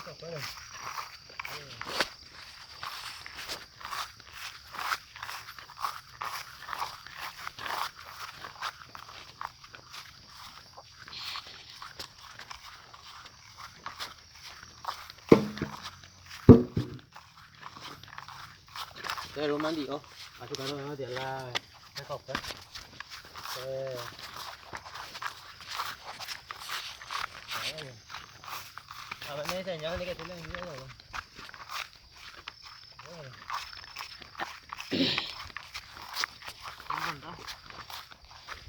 Che ru mandi'o, achukarõ oĩva la hekokue. Che A ver, me enseñaron de que tú le envías, ¿no? ¿Cómo andás?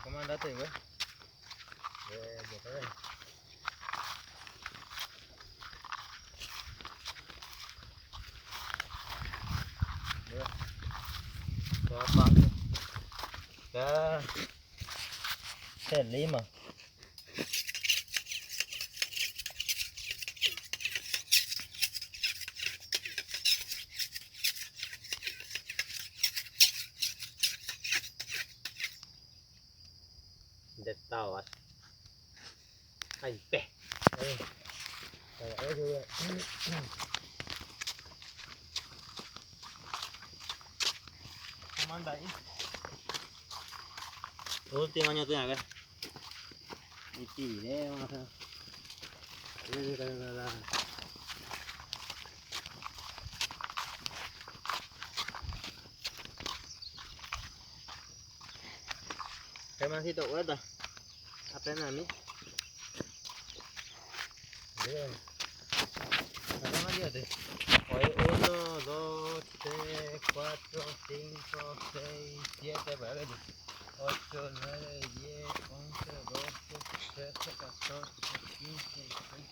¿Cómo andaste, güey? Che lima. Nde táva. Haimbe. Último año tiene acá. Y tiré, vamos a Hermancito, guarda. Apenas a mí. Bien. Hoy 1, 2, 3, 4, 5, 6, 7, 8, 9, 10, 11, 12, 13, 14, 15, 16,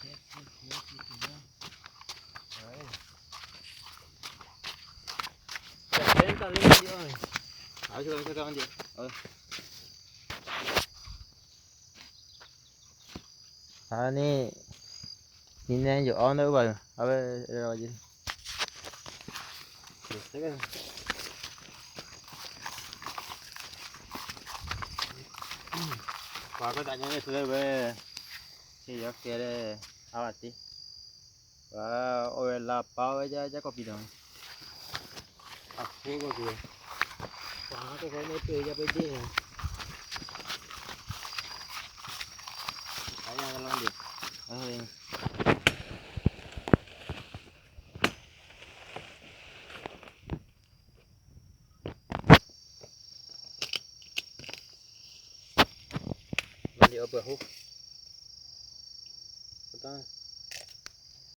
17, 18, 19. A ver. 70 mil. A ver si lo acaban de. A ver. Ani nine yo anda igual. A ver, era allí. Qua có tại những cái về si Dios quiere abatir. Va o la pava ya ya copito. A fuego tío. Quá cái cái này ya pedí. Ahí ya lo andi. Ahí. Mandi'o pyahu.